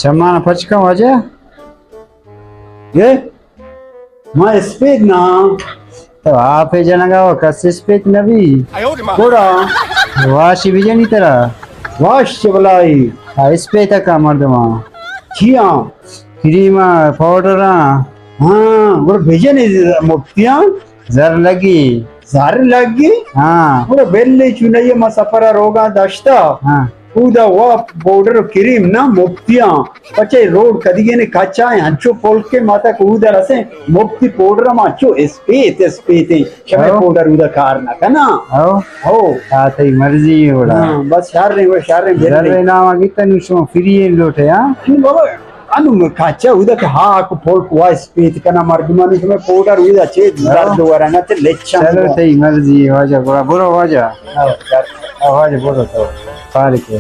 چمانا پچ کن واجہ۔ اے؟ ما اسپیت نا۔ تو آپ جنگا و کس اسپیت نبی۔ گڑا؟ واشی بجنی ترا۔ واش چہ بلائی؟ ہاں، اسپیت کا مردما۔ چیاں؟ کریم، پاؤڈر۔ ہاں، گڑا بجنی مفتیاں۔ زر لگی۔ زر لگی؟ ہاں۔ گڑا بلے چونائی ما سفر روگاں داشتا۔ ہاں۔ اودا وا پاؤڈر و کریم نا مفتیاں۔ پچے روڈ کدیگے نے کچا ہیں، ہنچو پلکے ماتا کو اودا رسیں، مفتی پاؤڈر ما ہنچو اسپیت، اسپیت ہیں۔ شمے او۔ پاؤڈر اودا کار نہ کنا۔ او۔ او۔ آ، تئی مرضی ہے وڑا۔ ہاں، بس شر رہے، وہ شر رہے، زر نام آگی تنو شما فری ہیں لوٹے، ہاں؟ نہیں بابا، انو میں کچا اودا کہ ہاں، کو پلک وا اسپیت کنا مردمانی شمے پاؤڈر اودا چے او۔ درد ورنا چے لچا۔ چلو، تئی مرضی ہے واجہ، گڑا برو واجہ۔ او، شر۔ او واجہ، برو تو۔ فارغ ہے۔